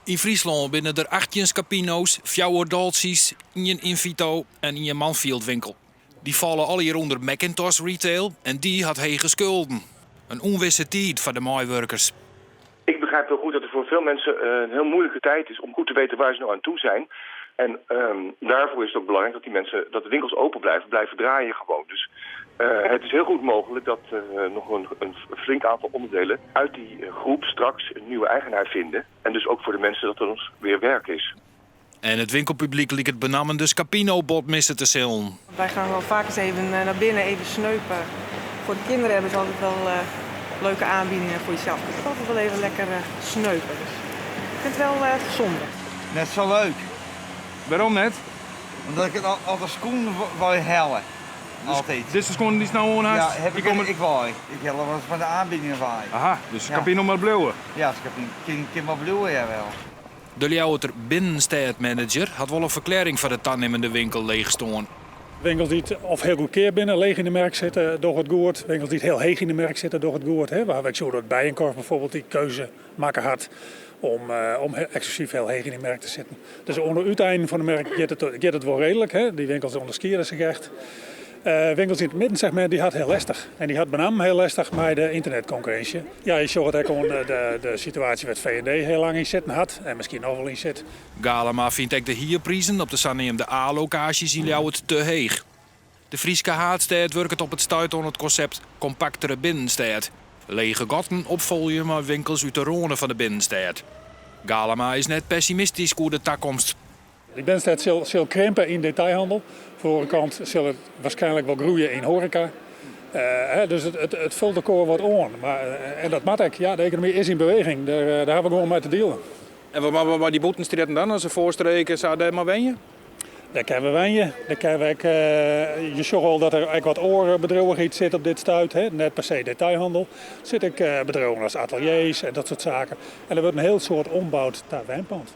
Yn Fryslân binne der 18 Scapino's, fjouwer Dolcis, ien Invito en ien Manfield-winkel. Dy falle allegear ûnder Macintosh Retail en dy hat hege skulden. In ûnwisse tiid foar de meiwurkers. Ik begrijp heel goed dat het voor veel mensen een heel moeilijke tijd is om goed te weten waar ze nou aan toe zijn. En daarvoor is het ook belangrijk dat die mensen, dat de winkels open blijven, blijven draaien gewoon. Dus het is heel goed mogelijk dat er nog een flink aantal onderdelen uit die groep straks een nieuwe eigenaar vinden. En dus ook voor de mensen dat er ons weer werk is. En it winkelpublyk liket benammen de Scapino bot misse te sillen. Wij gaan wel vaak eens even naar binnen, even sneupen. Voor de kinderen hebben ze altijd wel leuke aanbiedingen, voor jezelf. Het is altijd wel even lekker sneupen. Dus ik vind het wel zonde. Net sa leuk. Wêrom net? Omdat ik it altijd skuon wol helle. Altyd. Dizze skuon dy'tst no oan hast? Ja, heb ik, ik wei. Ik helle wat fan de oanbiedingen wei. Aha, dus Scapino moat bliuwe? Ja, Scapino kin wol bliuwe, jawel. De Ljouwerter binnenstêdmanager hat wol in ferklearring foar de tanimmende winkelleechstân. Winkels dy't of hiel goedkeap binne, leech yn de merk sitte, dogge it goed. Winkels dy't hiel heech yn de merk sitte, dogge it goed. We hawwe ek sjoen dat Bijenkorf bijvoorbeeld dy keuze makke hat om eksklusyf hiel heech yn de merk te sitten. Dus oan de úteinen fan de merk giet it wol reedlik. Dy winkels ûnderskiede sich echt. Winkels yn it middensegmint dy ha it hiel lestich. En dy ha it benammen hiel lestich mei de ynternetkonkurrinsje. Ja, je sjogge it ek oan de situaasje wêr't V&D hiel lang yn sitten hat en miskien noch wol yn sit. Galema fynt ek de hierprizen op de saneamde A-lokaasjes yn Ljouwert te heech. De Fryske haadstêd wurket op it stuit oan it konsept kompaktere binnenstêd. Lege gatten opfolje mei winkels út de râne fan de binnenstêd. Galema is net pessimistysk oer de takomst. De binnenstêd sil krimpe yn detailhannel. Fan de oare kant sil it waarskynlik wol groeie yn hoareka. Dus it fult elkoar wat oan. En dat moat ek. Ja, de ekonomy is yn beweging. Dêr hawwe we gewoan mei te dealen. En wat moatte we mei dy bûtenstrjitten dan, as de Voorstreek en sa dêr mei wenje? Dêr kinne we wenje. Dêr kinne we ek, je sjogge al dat der ek wat oare bedriuwichheid sit op dit stuit. Hè. Net per se detailhandel. Der sitte ek bedriuwen as ateliers en dat soart saken. En der wurdt in hiel soad omboud ta wenpand.